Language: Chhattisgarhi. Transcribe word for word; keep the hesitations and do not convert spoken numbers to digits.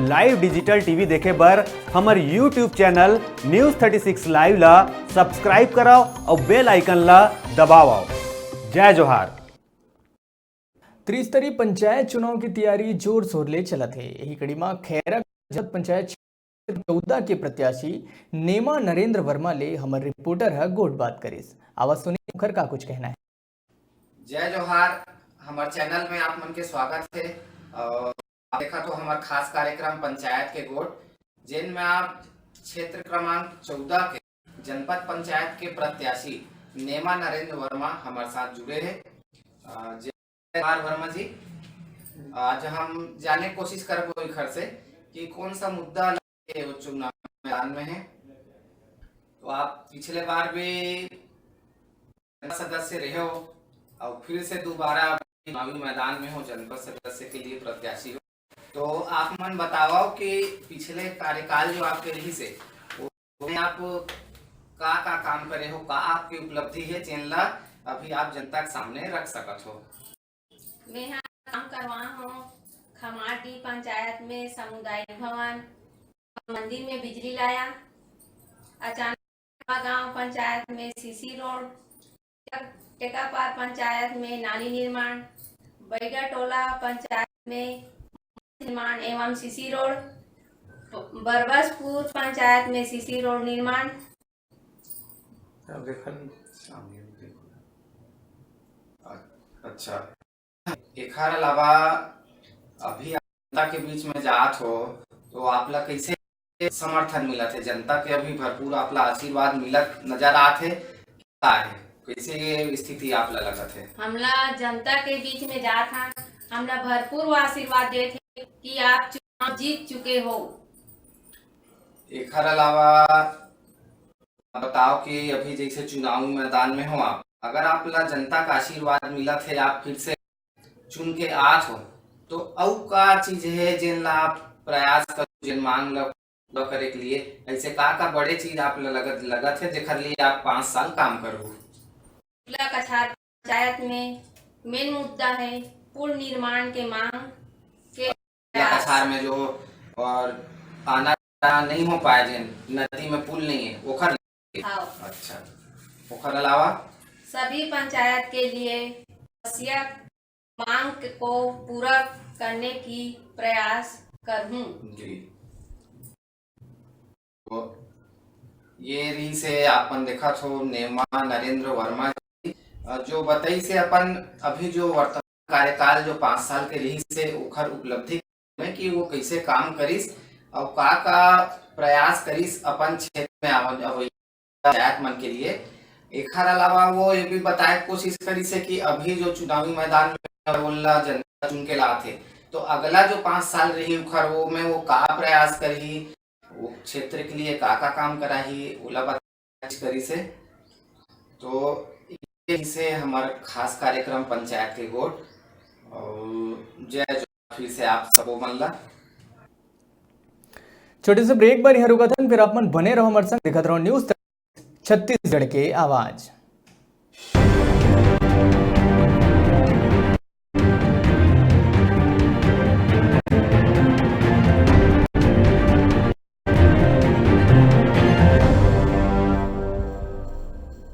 Live digital T V देखे बर हमर YouTube channel News thirty six Live ला subscribe करव अउ bell icon ला दबावव। जय जोहार। त्रिस्तरीय पंचायत चुनाव के तैयारी जोर शोर ले चलत हे। यही कड़ी म खैरा जनपद पंचायत क्षेत्र चौदह के प्रत्याशी नेमा नरेंद्र वर्मा ले हमर reporter ह गोठ बात करिस। आवा सुने उखर का कुछ कहना हे। जय जोहार, हमर channel में आप मन के स्वागत हे। अउ आप देखत हो हमर खास कार्यक्रम पंचायत के गोठ, जेन में आप क्षेत्र क्रमांक चौदह के जनपद पंचायत के प्रत्याशी नेमा नरेंद्र वर्मा हमर साथ जुड़े हे। अ, जय जोहार वर्मा जी, आज हम जाने के कोशिश करबो इखर से कि कौन सा मुद्दा लेके वो चुनाव मैदान में हे। तो आप पिछले बार भी जनपद सदस्य रहे हो और फिर से दोबारा चुनावी मैदान में हो, जनपद सदस्य के लिए प्रत्याशी हो, तो आप मन बताओ कि पिछले कार्यकाल जो आपके रहिस हे, वो में आप का का काम करे हो, का आपकी उपलब्धि हे, जेन ला अभी आप जनता के सामने रख सकत हो? मैं हा काम करवा हूँ खमारडीह पंचायत में सामुदायिक भवन, मंदिर में बिजली लाया, अचानक गांव पंचायत में सीसी रोड, टेकापार पंचायत में नाली निर्माण, बैगा टोला पंचायत में निर्माण एवं सीसी रोड, बरबसपुर पंचायत में सीसी रोड निर्माण। अब देखन सामने भी देखो। अ-, अच्छा, एखर अलावा अभी जनता के बीच में जात हो, तो आप ला कैसे समर्थन मिलत हे? जनता के अभी भरपूर आप ला आशीर्वाद मिलत नजर आत हे, का हे? कैसे ये स्थिति आप ला लगत हे? हमला जनता के बीच में जात हन, हमला भरपूर वो आशीर्वाद देत हे कि आप चुनाव जीत चुके हो। एखर अलावा बताओ कि अभी जैसे चुनावी मैदान में हो आप, अगर आप ला जनता का आशीर्वाद मिलत हे, आप फिर से चुन के आत हो, तो अउ का चीज हे जेन ला आप प्रयास करो, जेन मांग ला पूरा करे के लिए? ऐसे का का बड़े चीज आप ला लगत, लगत हे जेकर लिए आप पाँच साल काम करहु? कछार पंचायत में मेन मुद्दा है पुल निर्माण के मांग के प्रयास। कछार में जो और आना जाना नहीं हो पाए, जेन नदी में पुल नहीं है, ओखर। हाँ। अच्छा, ओखर अलावा? सभी पंचायत के लिए आवश्यक मांग को पूरा करने की प्रयास करहूं। जी। तो ये रहिस हे, आपन देखत हो नेमा नरेंद्र वर्मा जी, अ, जो बताइस हे अपन अभी जो वर्तमान कार्यकाल जो पाँच साल के रहिस हे ओखर उपलब्धि में कि वो कैसे काम करिस और का का प्रयास करिस अपन क्षेत्र में आवन अवइया पंचायत मन के लिए। एखर अलावा वो ये भी बताए के कोशिश करिस हे कि अभी जो चुनावी मैदान में ओला जनता चुन के लात हे, तो अगला जो पाँच साल रही उखर वो में वो का प्रयास करही, वो क्षेत्र के लिए का का काम कराही, ओला बताए करिस हे। तो ये से हमर खास कार्यक्रम पंचायत के गोठ। और जय जोहार फिर से आप सबो मन ला। छोटे से break बर यहाँ रुकत हन, फिर आप मन बने रहो हमर संग, देखत रहो News छत्तीसगढ़ के आवाज।